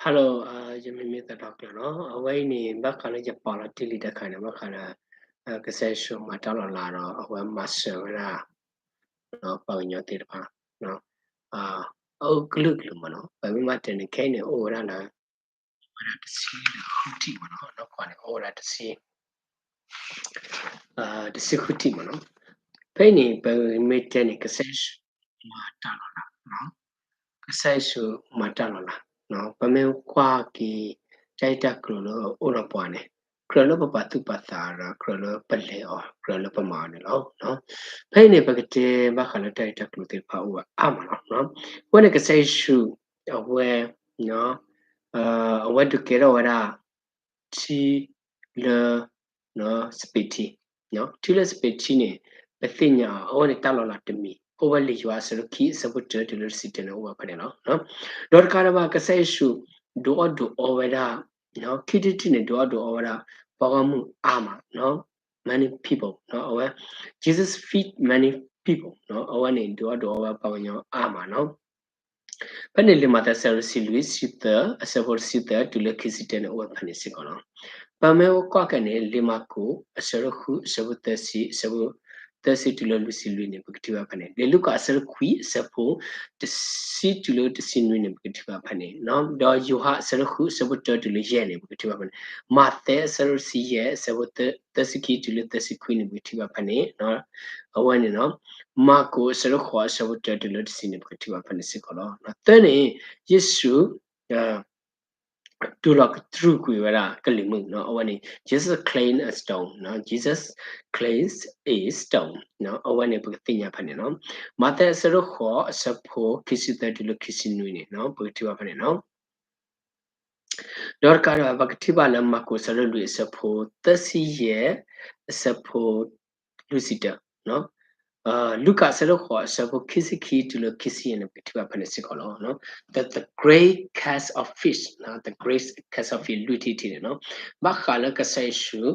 Hello, ယမံၤမ့ၢ်သးဒီကျၢၤနီၤ. အဝဲအံၤန့ၣ် ဘၣ်ဃးလၢယပာ်လီၤတ့ၢ်လံတခါန့ၣ် ဘၣ်ဃးလၢ ကစၢ်ယ့ၣ်ၡူးမၤတၢ်လီၤလးဒီး အဝဲမၤစၢၤဝဲဒၣ် ပှၤကညီသ့ၣ်တဖၣ် အအိၣ်ကလုာ်ကလုာ်မ့ၢ်နီၤ. ပမ့ၢ်ဘၣ်တဲန့ၣ် ခဲအံၤန့ၣ် အိၣ်ဝဲဒၣ်လၢ အိၣ်ဝဲဒၣ်တဆံဃုထံၣ်မ့ၢ်နီၤ. နီၢ်ကီၢ်န့ၣ် အိၣ်ဝဲဒၣ်တဆံ တဆံဃုထံၣ်မ့ၢ်နီၤ. ဖဲအံၤန့ၣ် ပမ့ၢ်တဲန့ၣ် ကစၢ်ယ့ၣ်ၡူးမၤတၢ်လီၤလး, ကစၢ်ယ့ၣ်ၡူးမၤတၢ်လီၤလး. ပမ့ၢ်ကွၢ်က့ၤ တၢ်ဂ့ၢ်တၢ်ကျိၤလၢအိၣ်ဒီးပှၤန့ၣ် ကြၢးလၢပပာ်သူၣ်ပာ်သးဒီး ကြၢးလၢပလဲၤအီၤ ကြၢးလၢပမၤအီၤန့ၣ်လီၤ. ဖဲအံၤန့ၣ် ပကတဲဘၣ်ဃးလၢတၢ်ဂ့ၢ်တၢ်ကျိၤသ့ၣ်တဖၣ်အိၣ်ဝဲအါမးလီၤ. အဃိန့ၣ် ကစၢ်ယ့ၣ်ၡူး အဝဲ အဝဲဒုးကဲထီၣ်ဝဲဒၣ် ထံလၢ စပံးထံ, ထံလၢစပံးထံန့ၣ် ပသ့ၣ်ညါအီၤ အဝဲန့ၣ်တၢ်လီၤလးတမံၤ အိၣ်ဝဲလံာ်ယိၤဟၣ်အဆၢဒိၣ်ခံ အဆၢဖိတၢတုၤလၢတဆံတၢန့ၣ် အိၣ်ဝဲဖဲန့ၣ်လီၤ. ဒီးတကးဒံးဘၣ် ကစၢ်ယ့ၣ်ၡူး ဒုးအီၣ်ဒုးအီဝဲဒၣ် ခံထံၣ်တထံၣ်န့ၣ် ဒုးအီၣ်ဒုးအီဝဲဒၣ် ပှၤဂီၢ်မုၢ်အါမး many people အဝဲ Jesus feed many people အဝဲန့ၣ် ဒုးအီၣ်ဒုးအီဝဲပှၤကညီအါမးနီၤ. ဖဲန့ၣ်လံာ်မးသဲအဆၢဒိၣ်တဆံလွံၢ် ဆံသၢ အဆၢဖိတဆံသၢတုၤလၢခံဆံတၢန့ၣ် အိၣ်ဝဲဖဲန့ၣ်စ့ၢ်ကီးလီၤ. ပမ့ၢ်ကွၢ်က့ၤန့ၣ် လံာ်မၢ်ကူးအဆၢဒိၣ်ဃု အဆၢဖိသၢဆံ အဆၢဖိသၢဆံတုၤလၢလွံၢ်ဆံလွံၢ်န့ၣ် ပကထံၣ်ဘၣ်ဖဲန့ၣ်, လံာ်လူၤကၣ်အဆၢဒိၣ်ခွံ အဆၢဖိတဆံတုၤလၢတဆံနွံန့ၣ် ပကထံၣ်ဘၣ်ဖဲန့ၣ်, ဒီးယိၤဟၣ်အဆၢဒိၣ်ဃု အဆၢဖိတၢတုၤလၢယဲၢ်န့ၣ် ပကထံၣ်ဘၣ်ဖဲန့ၣ်, မးသဲအဆၢဒိၣ်တဆံယဲၢ် အဆၢဖိသၢဆံခံတုၤလၢသၢဆံခွံန့ၣ် ပကထံၣ်ဘၣ်ဖဲန့ၣ် အဝဲန့ၣ်နီၤ. မၢ်ကူးအဆၢဒိၣ်ဃိး အဆၢဖိတၢတုၤလၢတဆံန့ၣ် ပကထံၣ်ဘၣ်ဖဲန့ၣ်စ့ၢ်ကီးလီၤ. သၢန့ၣ် ယ့ၣ်ၡူး တူၢ်လီၤကတြူာ်ကွံာ်ဝဲဒၣ်ကလံၤမုၢ်နီၤ. အဝဲန့ၣ် Jesus clean a stone, Jesus cleans a stone အဝဲန့ၣ် ပကသ့ၣ်ညါဖဲန့ၣ်နီၤ. မးသဲအဆၢဒိၣ်ဃိး အဆၢဖိခံဆံသၢတုၤလၢခံဆံနွံန့ၣ် ပကထံၣ်ဘၣ်ဖဲန့ၣ်နီၤ. ဒီးတကးဒံးဘၣ် ပကထံၣ်ဘၣ်လၢမၢ်ကူးအဆၢဒိၣ်လွံၢ် အဆၢဖိသၢဆံယဲၢ် အဆၢဖိလွံၢ်ဆံတၢ, လူၤကၣ်အဆၢဒိၣ်ဃိး အဆၢဖိခံဆံခံတုၤလၢခံဆံယဲၢ်န့ၣ် ပကထံၣ်ဘၣ်ဖဲန့ၣ်စ့ၢ်ကီးလီၤ. The, the great catch of fish, the great catch of fish လွံၢ်ထံၣ်တထံၣ်န့ၣ်နီၤ. ဘၣ်ဃးလၢကစၢ်ယ့ၣ်ၡူး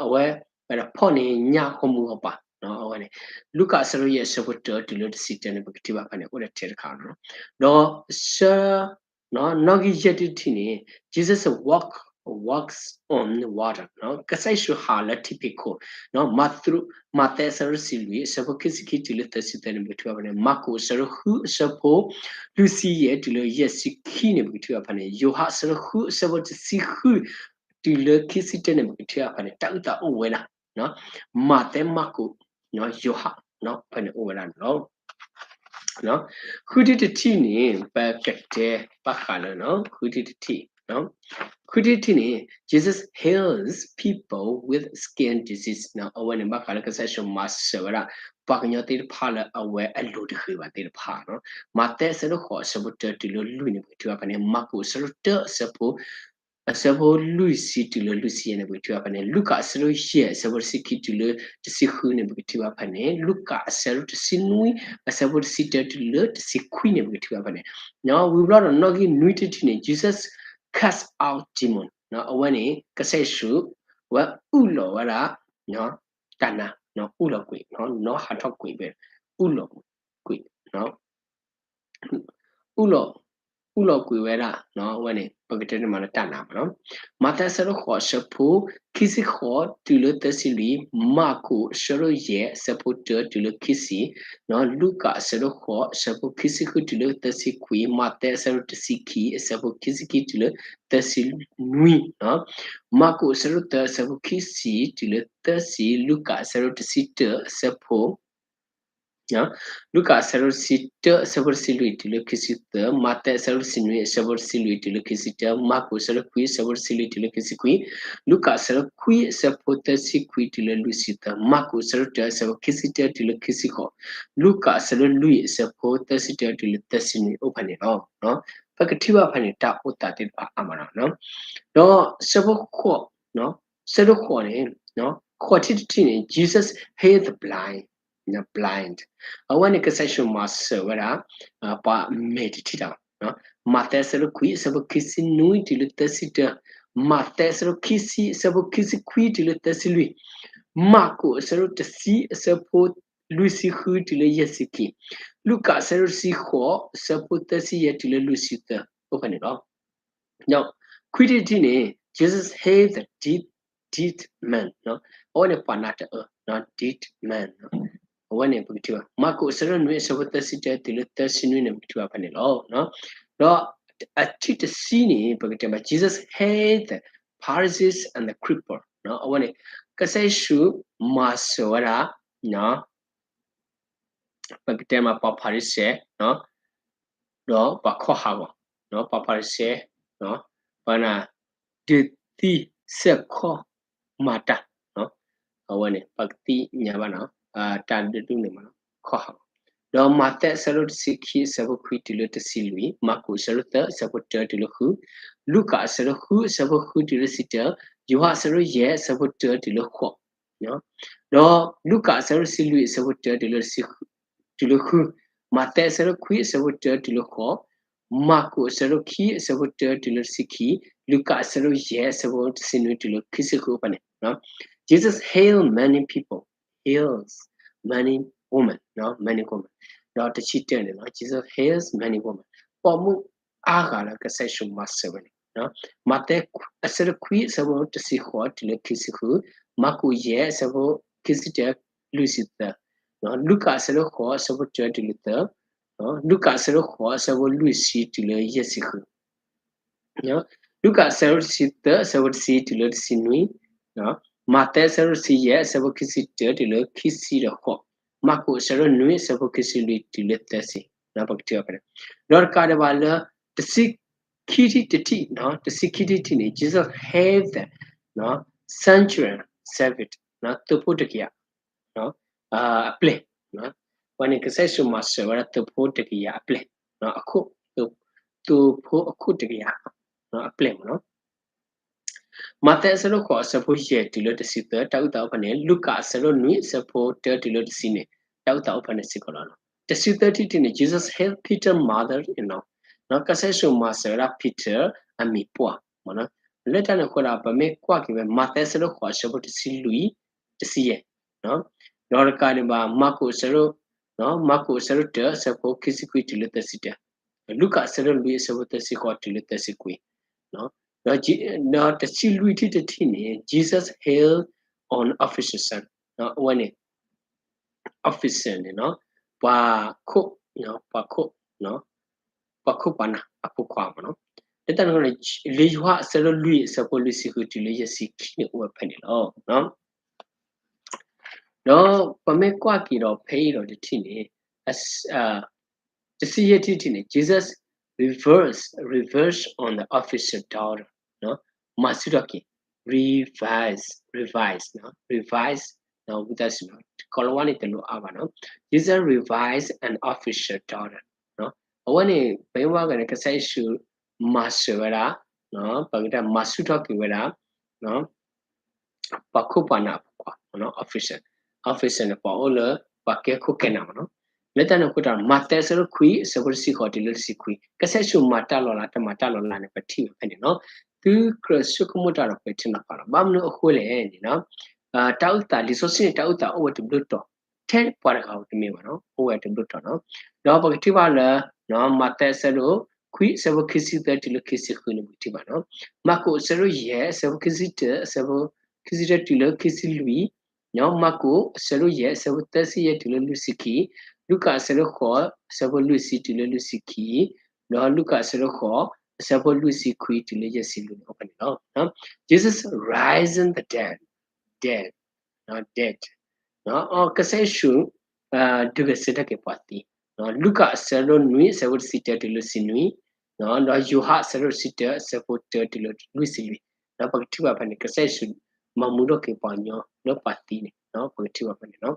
အဝဲ ဝဲဒၣ်ဖီၣ်န့ၢ်ညၣ်ဃီမူဂီၢ်ပၤ အဝဲန့ၣ် လူၤကၣ်အဆၢဒိၣ်ယဲၢ် အဆၢဖိတၢတုၤလၢတဆံတၢန့ၣ် ပကထံၣ်ဘၣ်ဖဲန့ၣ် အိၣ်ဒီးထဲတခါနီၤ. ဒီးဆၢ နီၣ်ဂံၢ်ယဲၢ်တထံၣ်န့ၣ် Jesus walk, walks on water ကစၢ်ယ့ၣ်ၡူးဟးလၢထံဖီခိၣ်, မးသဲအဆၢဒိၣ်တဆံလွံၢ် အဆၢဖိခံဆံခံတုၤလၢသၢဆံသၢန့ၣ် ပကထံၣ်ဘၣ်ဖဲန့ၣ်, မၢ်ကူးအဆၢဒိၣ်ဃု အဆၢဖိလွံၢ်ဆံယဲၢ်တုၤလၢယဲၢ်ဆံခံန့ၣ် ပကထံၣ်ဘၣ်ဖဲန့ၣ်, ယိၤဟၣ်အဆၢဒိၣ်ဃု အဆၢဖိတဆံဃု တုၤလၢခံဆံတၢန့ၣ် ပကထံၣ်ဘၣ်ဖဲန့ၣ် တၢ်အုၣ်သးအိၣ်ဝဲဒၣ် မးသဲ မၢ်ကူး ယိၤဟၣ် ဖဲန့ၣ်အိၣ်ဝဲဒၣ်န့ၣ်လီၤ. ဃုထံၣ်တထံၣ်န့ၣ် ပကတဲဘၣ်ဃးလၢ ဃုထံၣ်တထံၣ် ဃုထံၣ်တထံၣ်န့ၣ် Jesus heals people with skin disease အဝဲန့ၣ် ဘၣ်ဃးလၢကစၢ်ယ့ၣ်ၡူးမၤစၢၤဝဲဒၣ် ပှၤကညီသ့ၣ်တဖၣ်လၢအဝဲအလိၤတဃ့ဘၣ်သ့ၣ်တဖၣ်နီၤ. မးသဲအဆၢဒိၣ်ဃိး အဆၢဖိတၢတုၤလၢလွံၢ်န့ၣ် ပကထံၣ်ဘၣ်ဖဲန့ၣ်, မၢ်ကူးအဆၢဒိၣ်တၢ အဆၢဖိ အဆၢဖိလွံၢ်ဆံတုၤလၢလွံၢ်ဆံယဲၢ်န့ၣ် ပကထံၣ်ဘၣ်ဖဲန့ၣ်, လူၤကၣ်အဆၢဒိၣ်ယဲၢ် အဆၢဖိတဆံခံတုၤလၢတဆံဃုန့ၣ် ပကထံၣ်ဘၣ်ဖဲန့ၣ်, လူၤကၣ်အဆၢဒိၣ်တဆံနွံ အဆၢဖိတဆံတၢတုၤလၢတဆံခွံန့ၣ် ပကထံၣ်ဘၣ်ဖဲန့ၣ်. ဝံၤဘျီဒီးနီၣ်ဂံၢ်နွံတထံၣ်န့ၣ် Jesus cast out demon အဝဲန့ၣ် ကစၢ်ယ့ၣ်ၡူး အဝဲအုၣ်လီၤဝဲဒၣ် တၢ်နါ အုၣ်လီၤကွံာ် နီၢ်ဟးထီၣ်ကွံာ်ဖဲ အုၣ်လီၤကွံာ် အုၣ်လီၤ အုၣ်လီၤကွံာ်ဝဲဒၣ် အဝဲန့ၣ် ပကတဲန့ၣ်မးလၢတၢ်နါမးနီၤ. မးသဲအဆၢဒိၣ်ဃိး အဆၢဖိခံဆံဃိးတုၤလၢသၢဆံလွံၢ်, မၢ်ကူးအဆၢဒိၣ်ယဲၢ် အဆၢဖိတၢတုၤလၢခံဆံ, လူၤကၣ်အဆၢဒိၣ်ဃိး အဆၢဖိခံဆံဃုတုၤလၢသၢဆံခွံ, မးသဲအဆၢဒိၣ်တဆံခံ အဆၢဖိခံဆံခံတုၤလၢသၢဆံနွံ, မၢ်ကူးအဆၢဒိၣ်သၢ အဆၢဖိခံဆံတုၤလၢသၢဆံ, လူၤကၣ်အဆၢဒိၣ်တဆံတၢ အဆၢဖိ လူၤကၣ်အဆၢဒိၣ်တဆံတၢ အဆၢဖိတဆံလွံၢ်တုၤလၢခံဆံသၢ, မးသဲအဆၢဒိၣ်တဆံနွံ အဆၢဖိတဆံလွံၢ်တုၤလၢခံဆံတၢ, မၢ်ကူးအဆၢဒိၣ်ခွံ အဆၢဖိတဆံလွံၢ်တုၤလၢခံဆံခွံ, လူၤကၣ်အဆၢဒိၣ်ခွံ အဆၢဖိသၢဆံခွံတုၤလၢလွံၢ်ဆံသၢ, မၢ်ကူးအဆၢဒိၣ်တၢ အဆၢဖိခံဆံတၢတုၤလၢခံဆံဃိး, လူၤကၣ်အဆၢဒိၣ်လွံၢ် အဆၢဖိသၢဆံတၢတုၤလၢသၢဆံနွံ အိၣ်ဖဲန့ၣ်လီၤ. ပကထံၣ်ဘၣ်ဖဲန့ၣ် တၢ်အိၣ်သးသ့ၣ်တဖၣ်အါမးလီၤ. ဒီးဆၢဖိဃိး ဆၢဒိၣ်ဃိးန့ၣ် ဃိးထံၣ်တထံၣ်န့ၣ် Jesus healed the blind, blind အဝဲန့ၣ် ကစၢ်ယ့ၣ်ၡူးမၤစၢၤဝဲဒၣ် ပှၤမဲာ်တထံၣ်တၢ်ဘၣ်. မးသဲအဆၢဒိၣ်ခွံ အဆၢဖိခံဆံနွံတုၤလၢသၢဆံတၢ, မးသဲအဆၢဒိၣ်ခံဆံ အဆၢဖိခံဆံခွံတုၤလၢသၢဆံလွံၢ်, မၢ်ကူးအဆၢဒိၣ်တဆံ အဆၢဖိလွံၢ်ဆံဃုတုၤလၢယဲၢ်ဆံခံ, လူၤကၣ်အဆၢဒိၣ်တဆံဃိး အဆၢဖိသၢဆံယဲၢ်တုၤလၢလွံၢ်ဆံသၢ အိၣ်ဖဲန့ၣ်လီၤ. ဒီးခွံထံၣ်တထံၣ်န့ၣ် Jesus healed the dead, dead man အဝဲန့ၣ်ပှၤနါတအၢ dead man အဝဲန့ၣ်ပကထံၣ်ဘၣ် မၢ်ကူးအဆၢဒိၣ်နွံအဆၢဖိသၢဆံတၢတုၤလၢသၢဆံနွံန့ၣ် ပကထံၣ်ဘၣ်ဖဲန့ၣ်လီၤ. ဒီးအထံၣ်တဆံန့ၣ် ပကတဲဘၣ် Jesus healed the paralysis and the cripple အဝဲန့ၣ် ကစၢ်ယ့ၣ်ၡူးမၤစၢၤဝဲဒၣ် ပကတဲမးပှၤဖၤရံၤၡဲ ဒီးပှၤခီၣ်ဟးဂီၤ, ပှၤဖၤရံၤၡဲ ပှၤနၢ် ဒုးသံစဲးခီၣ်မၤတၢ်, အဝဲန့ၣ် ပှၤကသ့ၣ်ညါဘၣ်နီၤ တၢ်ဒုးဒူၣ်န့ၣ်မး ခီၣ်ဟးဂီၤ, ဒီးမးသဲအဆၢဒိၣ်တဆံခံအဆၢဖိခွံတုၤလၢတဆံလွံၢ်, မၢ်ကူးအဆၢဒိၣ်သၢအဆၢဖိတၢတုၤလၢဃု, လူၤကၣ်အဆၢဒိၣ်ဃုအဆၢဖိဃုတုၤလၢတဆံတၢ, ယိၤဟၣ်အဆၢဒိၣ်ယဲၢ်အဆၢဖိတၢတုၤလၢဃိး ဒီးလူၤကၣ်အဆၢဒိၣ်တဆံလွံၢ်အဆၢဖိတၢတုၤလၢ တုၤလၢဃု, မးသဲအဆၢဒိၣ်ခွံအဆၢဖိတၢတုၤလၢဃိး, မၢ်ကူးအဆၢဒိၣ်ခံအဆၢဖိတၢတုၤလၢတဆံခံ, လူၤကၣ်အဆၢဒိၣ်ယဲၢ်အဆၢဖိတဆံနွံတုၤလၢခံဆံဃုအိၣ်ဖဲန့ၣ်, Jesus healed many people, heals many women, many women, ဒီးတဆံတၢန့ၣ်လီၤ Jesus heals many women, ပိာ်မုၣ်အါဂၤလၢကစၢ်ယ့ၣ်ၡူးမၤစၢၤဝဲန့ၣ် မးသဲအဆၢဒိၣ်ခွံအဆၢဖိတဆံဃိးတုၤလၢခံဆံဃု, မၢ်ကူးယဲၢ်အဆၢဖိခံဆံတၢ လွံၢ်ဆံသၢ, လူၤကၣ်အဆၢဒိၣ်ဃိးအဆၢဖိတၢတုၤလၢသၢ, လူၤကၣ်အဆၢဒိၣ်ဃိးအဆၢဖိလွံၢ်ဆံတုၤလၢယဲၢ်ဆံဃု, လူၤကၣ်အဆၢဒိၣ်တဆံသၢအဆၢဖိတဆံတုၤလၢတဆံနွံ, မးသဲအဆၢဒိၣ်တဆံယဲၢ်အဆၢဖိခံဆံတၢတုၤလၢခံဆံဒီးဃိး, မၢ်ကူးအဆၢဒိၣ်နွံအဆၢဖိခံဆံလွံၢ်တုၤလၢသၢဆံ, ပကထံၣ်ဘၣ်ဖဲန့ၣ်, ဒီးတကးဒံးဘၣ်လၢ တဆံခံထံၣ်တထံၣ်, တဆံခံထံၣ်တထံၣ်န့ၣ် Jesus healed the centurion servant, သုးဖိတကယၤ အပျဲၢ်, အဝဲန့ၣ်ကစၢ်ယ့ၣ်ၡူးမၤစၢၤဝဲဒၣ်သုးဖိတကယၤအပျဲၢ်, အခိၣ်, သုးဖိအခိၣ်တကယၤအပျဲၢ်မ့ၢ်နီၤ မးသဲအဆၢဒိၣ်ဃိးအဆၢဖိယဲၢ်တုၤလၢတဆံသၢ တၢ်အုၣ်သးအိၣ်ဖဲန့ၣ်, လူၤကၣ်အဆၢဒိၣ်နွံအဆၢဖိတၢတုၤလၢတဆံန့ၣ် တၢ်အုၣ်သးအိၣ်ဖဲန့ၣ်စ့ၢ်ကီးလီၤ. တဆံသၢထံၣ်တထံၣ်န့ၣ် Jesus healed Peter mother-in-law, ကစၢ်ယ့ၣ်ၡူးမၤစၢၤဝဲဒၣ် Peter အမံၤပှၢ်, လၢတၢ်န့ၣ်အဃိဒီး ပမ့ၢ်ကွၢ်က့ၤဝဲ မးသဲအဆၢဒိၣ်ဃိးအဆၢဖိတဆံလွံၢ်, တဆံယဲၢ်, ဒီးတကးဒံးဘၣ် မၢ်ကူးအဆၢဒိၣ်, မၢ်ကူးအဆၢဒိၣ်တၢအဆၢဖိခံဆံခွံတုၤလၢသၢဆံတၢ, လူၤကၣ်အဆၢဒိၣ်လွံၢ်အဆၢဖိသၢဆံဃိးတုၤလၢသၢဆံခွံ, ဒီးတဆံလွံၢ်ထံၣ်တထံၣ်န့ၣ် Jesus healed an officer's son, အဝဲန့ၣ် officer န့ၣ်နီၤ, ပှၤခိၣ်, ပှၤခိၣ်, ပှၤခိၣ်ပှၤနၢ်အဖိခွါမ့ၢ်နီၤ, လၢတၢ်န့ၣ်အဃိန့ၣ် လံာ်ယိၤဟၣ်အဆၢဒိၣ်လွံၢ်အဆၢဖိလွံၢ်ဆံဃုတုၤလၢယဲၢ်ဆံခံန့ၣ်အိၣ်ဝဲဖဲန့ၣ်လီၤ. ဒီးပမ့ၢ်ကွၢ်က့ၤဒီးဖဲအံၤဒီးတထံၣ်န့ၣ်, တဆံယဲၢ်ထံၣ်တထံၣ်န့ၣ် Jesus reverse, reverse on the officer's daughter, မၤဆူၣ်ထီၣ်က့ၤ, revise, revise, revise, ဝံသးစူၤနီၤ, ကီၤလၤဝါန့ၣ်တလိၣ်အါဘၣ်နီၤ, Jesus revise an officer's daughter, အဝဲန့ၣ် ပမ့ၢ်ကွၢ်က့ၤန့ၣ် ကစၢ်ယ့ၣ်ၡူးမၤစၢၤဝဲဒၣ်, ပကတဲမၤဆူၣ်ထီၣ်က့ၤဝဲဒၣ် ပှၤခိၣ်ပှၤနၢ်အဖိခွါ, officer, officer န့ၣ် ပှၤအိၣ်လၢ ပှၤကဲခိၣ်ကဲနၢ်မ့ၢ်နီၤ, လၢတၢ်န့ၣ်အဃိဒီး မးသဲအဆၢဒိၣ်ခွံအဆၢဖိတဆံဃိးတုၤလၢတဆံခွံ, ကစၢ်ယ့ၣ်ၡူးမၤတၢ်လီၤလး တမၤတၢ်လီၤလးန့ၣ် ပထံၣ်ဝဲဖဲန့ၣ်နီၤ, သုကြၢးဆိကမိၣ်တၢ်ဒီးပထံၣ်နီၤဖးလီၤ, ဘၣ်မနုၤအဃိလဲၣ်န့ၣ်နီၤ, တၢ်အုၣ်သး လံာ်စီဆှံန့ၣ် တၢ်အုၣ်သးအိၣ်ဝဲတဘျုးတီၤ, ထဲပှၤတဂၤဧိၤတမ့ၢ်ဘၣ်နီၤ, အိၣ်ဝဲတဘျုးတီၤနီၤ, ဒီးပကထံၣ်ဘၣ်လၢ မးသဲအဆၢဒိၣ်ခွံအဆၢဖိခံဆံသၢတုၤလၢခံဆံဃုန့ၣ် ပကထံၣ်ဘၣ်နီၤ, မၢ်ကူးအဆၢဒိၣ်ယဲၢ်အဆၢဖိခံဆံတၢ အဆၢဖိခံဆံတၢတုၤလၢခံဆံလွံၢ်, မၢ်ကူးအဆၢဒိၣ်ယဲၢ်အဆၢဖိသၢဆံယဲၢ်တုၤလၢလွံၢ်ဆံခံ, လူၤကၣ်အဆၢဒိၣ်ဃိးအဆၢဖိလွံၢ်ဆံတုၤလၢလွံၢ်ဆံခံ, ဒီးလူၤကၣ်အဆၢဒိၣ်ဃိး အဆၢဖိလွံၢ်ဆံခွံတုၤလၢယဲၢ်ဆံလွံၢ်န့ၣ် အိၣ်ဖဲန့ၣ်လီၤ. Jesus raising the dead, dead, dead, ကစၢ်ယ့ၣ်ၡူး ဒုးဂဲၤဆၢထၢၣ်က့ၤပှၤသံ, လူၤကၣ်အဆၢဒိၣ်နွံအဆၢဖိတဆံတၢတုၤလၢတဆံနွံ, ဒီးယိၤဟၣ်အဆၢဒိၣ်တဆံတၢအဆၢဖိတၢတုၤလၢလွံၢ်ဆံလွံၢ်, ဒီးပကထံၣ်ဘၣ်ဖဲန့ၣ် ကစၢ်ယ့ၣ်ၡူးမၤမူထီၣ်က့ၤပှၤကညီလၢပှၤသံန့ၣ် ပကထံၣ်ဘၣ်ဖဲန့ၣ်လီၤ.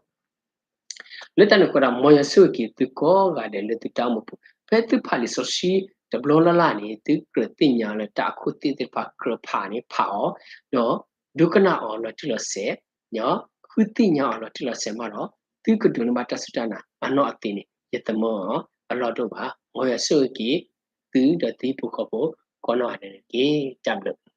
လၢတၢ်န့ၣ်အဃိဒီး မ်ယွၤဆိၣ်ဂ့ၤက့ၤသုကိးဂၤဒဲးလၢသုတၢ်အိၣ်မူပူၤ, ဖဲသုဖးလံာ်စီဆှံတဘျီလၢ်လၢ်န့ၣ် သုကြၢးသ့ၣ်ညါလၢတၢ်အခိၣ်သ့ၣ်သ့ၣ်တဖၣ်ကြၢးဖးန့ၣ်ဖးအီၤ, ဒီးဒိကနၣ်အီၤလီၤတံၢ်လီၤဆဲး, ဒီးဃုသ့ၣ်ညါအီၤလီၤတံၢ်လီၤဆဲးမးဒီး သုကဒိးန့ၢ်ဘၣ်တၢ်စူၢ်တၢ်နာ်အနီၢ်အသ့န့ၣ် ယသမၢအီၤအလီၢ်တအိၣ်ဘၣ်. မ်ယွၤဆိၣ်ဂ့ၤက့ၤသုဒီးသုဟံၣ်ဖိဃီဖိကိးနီၢ်ဂၤဒဲးန့ၣ်တက့ၢ်. တၢ်ဘျုး